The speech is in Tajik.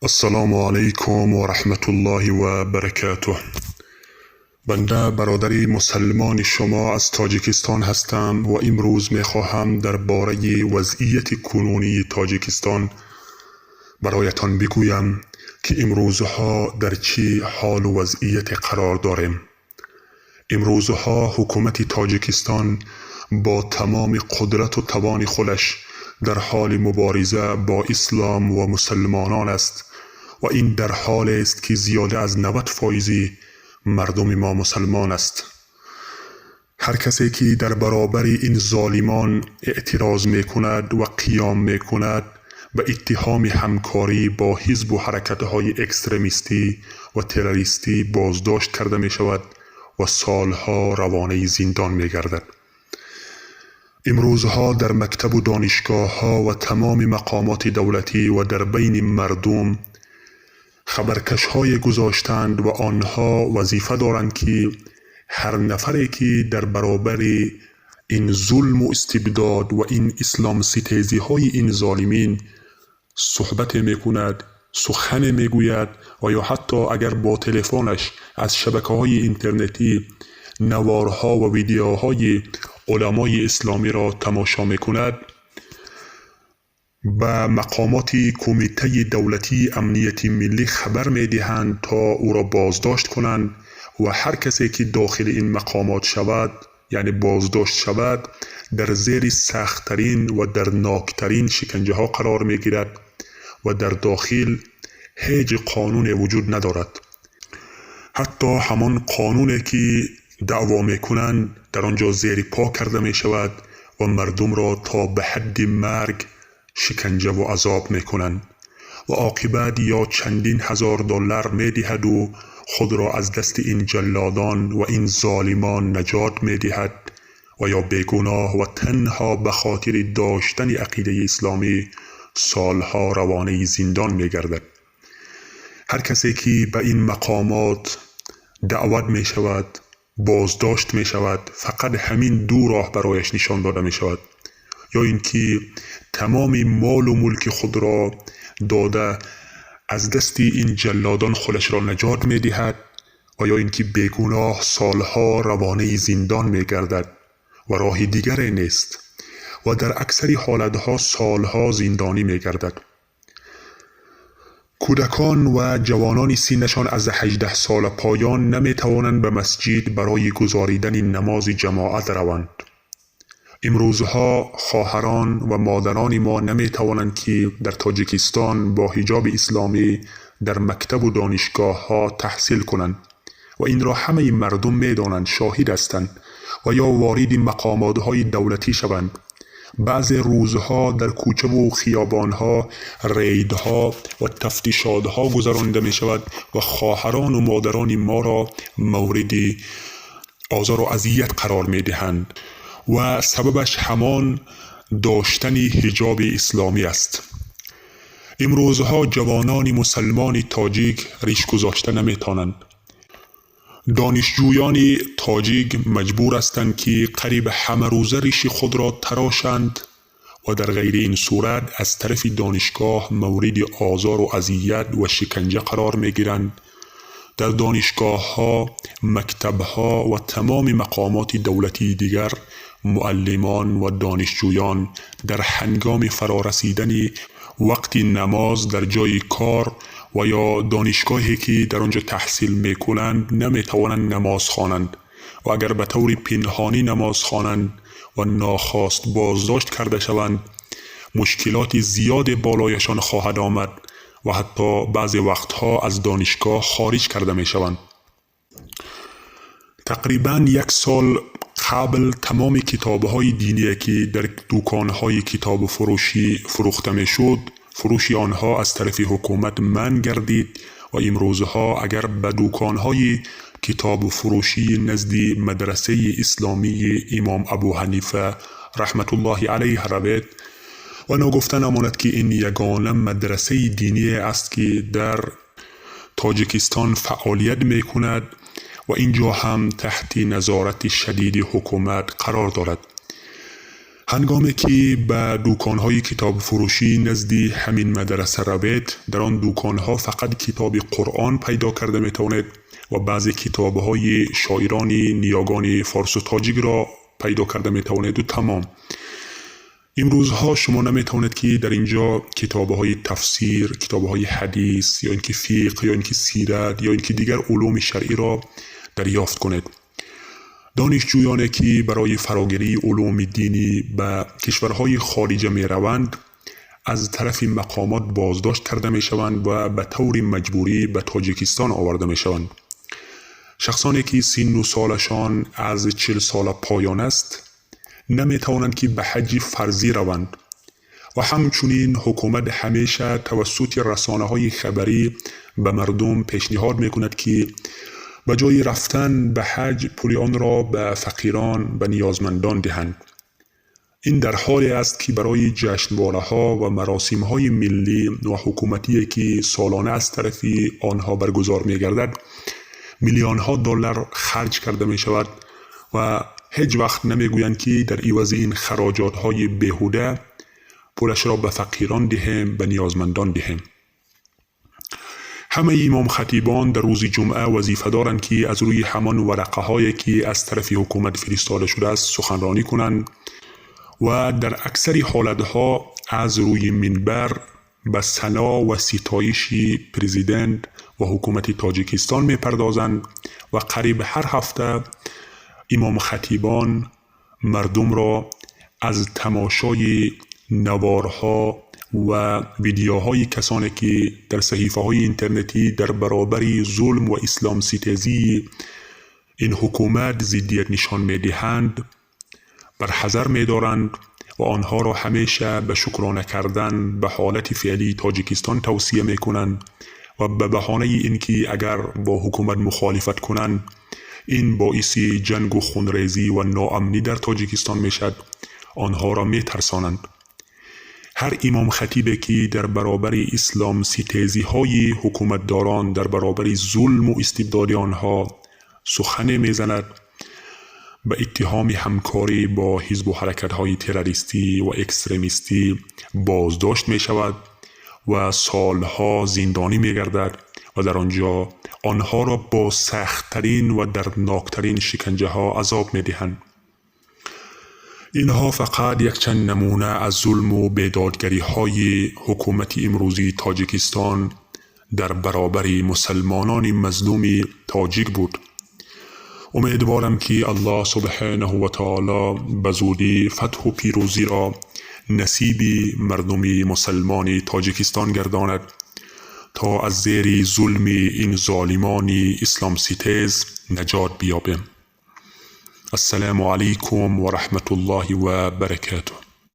Ассалому алайкум ва раҳматуллоҳи ва баракатуҳ. Банда бародари мусалмони шумо аз Тоҷикистон ҳастам ва имрӯз мехоҳам дар бораи вазъияти кунунии Тоҷикистон бароятон бигӯям, ки имрӯзҳо дар чӣ ҳолу вазъияте қарор дорем. Имрӯзҳо ҳукумати Тоҷикистон бо тамоми қудрату тавони худаш дар ҳоли мубориза бо ислом ва мусалмонон аст ва ин дар ҳолест, ки зиёда аз 90 фоизи мардуми мо мусалмон аст. Ҳар касе ки дар баробари ин золимон эътироз мекунад ва қиём мекунад, ба иттиҳоми ҳамкорӣ бо ҳизбу ҳаракатҳои экстремистӣ ва террористӣ боздошт карда мешавад ва солҳо равонаи зиндон мегардад. Имрӯзҳо дар мактабу донишгоҳҳо ва тамоми мақомоти давлатӣ ва дар байни мардум хабаркашҳое гузоштанд ва онҳо вазифа доранд, ки ҳар нафаре ки дар баробари ин зулму истибдод ва ин исломситезиҳои ин золимин суҳбате мекунад, сухане мегӯяд ва ё ҳатто агар бо телефонаш аз шабакаҳои интернетӣ наворҳо ва видеоҳои уламои исломиро тамошо мекунад, ба мақомоти Кумитаи давлатии амнияти миллӣ хабар медиҳанд, то ӯро боздошт кунанд. Ва ҳар касе ки дохили ин мақомот шавад, яъне боздошт шавад, дар зери сахттарин ва дардноктарин шиканҷаҳо қарор мегирад ва дар дохил ҳеҷ қонуне вуҷуд надорад. Ҳатто ҳамон қонуне ки даъво мекунанд, дар он ҷо зери по карда мешавад ва мардумро то ба ҳадди марг шиканҷаву азоб мекунанд. Ва оқибат ё чандин ҳазор доллар медиҳаду худро аз дасти ин ҷаллодон ва ин золимон наҷот медиҳад ва ё бегуноҳ ва танҳо ба хотири доштани ақидаи исломӣ солҳо равонаи зиндон мегардад. Ҳар касе ки ба ин мақомот даъват мешавад, боздошт мешавад, фақат ҳамин ду роҳ барояш нишон дода мешавад: ё ин ки тамоми молу мулки худро дода, аз дасти ин ҷаллодон худашро наҷот медиҳад ва ё ин ки бегуноҳ солҳо равонаи зиндон мегардад ва роҳи дигаре нест ва дар аксари ҳолатҳо солҳо зиндонӣ мегардад. Кӯдакон ва ҷавонони синнашон аз 18 сола поён наметавонанд ба масҷид барои гузоридани намози ҷамоат раванд. Имрӯзҳо хоҳарон ва модарони мо наметавонанд, ки дар Тоҷикистон бо ҳиҷоби исломӣ дар мактабу донишгоҳҳо таҳсил кунанд ва инро ҳамаи мардум медонанд, шоҳид ҳастанд, ва ё вориди мақомотҳои давлатӣ шаванд. Баъзе рӯзҳо дар кӯчаву хиёбонҳо рейдҳо ва тафтишотҳо гузаронида мешавад ва хоҳарону модарони моро мавриди озору азият қарор медиҳанд ва сабабаш ҳамон доштани ҳиҷоби исломӣ аст. Имрӯзҳо ҷавонони мусалмони тоҷик риш гузошта наметавонанд. Донишҷӯёни тоҷик маҷбур ҳастанд, ки қариб ҳамарӯза риши худро тарошанд ва дар ғайри ин сурат аз тарафи донишгоҳ мавриди озору азият ва шиканҷа қарор мегиранд. Дар донишгоҳҳо, мактабҳо ва тамоми мақомоти давлатии дигар муаллимон ва донишҷӯён дар ҳангоми фарорасидани вақти намоз дар ҷои кор ва ё донишгоҳе ки дар он ҷо таҳсил мекунанд, наметавонанд намоз хонанд ва агар ба таври пинҳонӣ намоз хонанд ва нохост боздошт карда шаванд, мушкилоти зиёде болояшон хоҳад омад ва ҳатто баъзе вақтҳо аз донишгоҳ хориҷ карда мешаванд. Тақрибан як сол қабл тамоми китобҳои диние ки дар дуконҳои китобу фурӯшӣ фурӯхта мешуд, фурӯши онҳо аз тарафи ҳукумат манъ гардид. Ва имрӯзҳо агар ба дуконҳои китобу фурӯшии назди мадрасаи исломии имом Абу Ҳанифа раҳматуллоҳи алайҳ равед, ва ногуфта намонад, ки ин ягона мадрасаи диние аст, ки дар Тоҷикистон фаъолият мекунад ва ин ҷо ҳам таҳти назорати шадиди ҳукумат қарор дорад. Ҳангоме ки ба дуконҳои китобфурӯшӣ назди ҳамин мадраса равед, дар он дуконҳо фақат китоби Қуръон пайдо карда метавонед ва баъзе китобҳои шоирони ниёгони форсу тоҷикро пайдо карда метавонеду тамом. Имрӯзҳо шумо наметавонед, ки дар ин ҷо китобҳои тафсир, китобҳои ҳадис ё ин ки фиқҳ ё ин ки сират ё ин ки дигар улуми шаръиро дарёфт кунед. Донишҷӯёне ки барои фарогирии улуми динӣ ба кишварҳои хориҷа мераванд, аз тарафи мақомот боздошт карда мешаванд ва ба таври маҷбурӣ ба Тоҷикистон оварда мешаванд. Шахсоне ки синну солашон аз 40 сола поён аст, наметавонанд, ки ба ҳаҷҷи фарзӣ раванд. Ва ҳамчунин ҳукумат ҳамеша тавассути расонаҳои хабарӣ ба мардум пешниҳод мекунад, ки ба ҷои рафтан ба ҳаҷ пули онро ба фақирон, ба ниёзмандон диҳанд. Ин дар ҳоле аст, ки барои ҷашнвораҳо ва маросимҳои миллӣ ва ҳукуматие, ки солона аз тарафи онҳо баргузор мегардад, миллионҳо доллар харҷ карда мешавад ва ҳеҷ вақт намегӯянд, ки дар ивази ин хароҷотҳои беҳуда пулашро ба фақирон диҳем, ба ниёзмандон диҳем. Ҳамаи имомхатибон дар рӯзи ҷумъа вазифа доранд, ки аз рӯи ҳамон варақаҳое, ки аз тарафи ҳукумат фиристода шудааст, суханронӣ кунанд ва дар аксари ҳолатҳо аз рӯи минбар ба сано ва ситоиши президент ва ҳукумати Тоҷикистон мепардозанд. Ва қариб ҳар ҳафта имомхатибон мардумро аз тамошои наворҳо ва видеоҳои касоне, ки дар саҳифаҳои интернетӣ дар баробари зулм ва исломситезии ин ҳукумат зиддият нишон медиҳанд, барҳазар медоранд ва онҳоро ҳамеша ба шукрона кардан ба ҳолати феълии Тоҷикистон тавсия мекунанд ва ба баҳонаи ин ки агар бо ҳукумат мухолифат кунанд, ин боиси ҷангу хунрезӣ ва ноамнӣ дар Тоҷикистон мешавад, онҳоро метарсонанд. Ҳар имомхатибе, ки дар баробари исломситезиҳои ҳукуматдорон, дар баробари зулму истибдоди онҳо сухане мезанад, ба иттиҳоми ҳамкорӣ бо ҳизбу ҳаракатҳои террористӣ ва экстремистӣ боздошт мешавад ва солҳо зиндонӣ мегардад ва дар он ҷо онҳоро бо сахттарин ва дардноктарин шиканҷаҳо азоб медиҳанд. Инҳо фақат якчанд намуна аз зулму бедодгариҳои ҳукумати имрӯзии Тоҷикистон дар баробари мусалмонони мазлуми тоҷик буд. Умедворам, ки Аллоҳ субҳонаҳу ва таоло ба зудӣ фатҳу пирӯзиро насиби мардуми мусалмони Тоҷикистон гардонад, то аз зери зулми ин золимони исломситез наҷот биёбем. Ассалому алайкум ва раҳматуллоҳи ва баракатуҳ.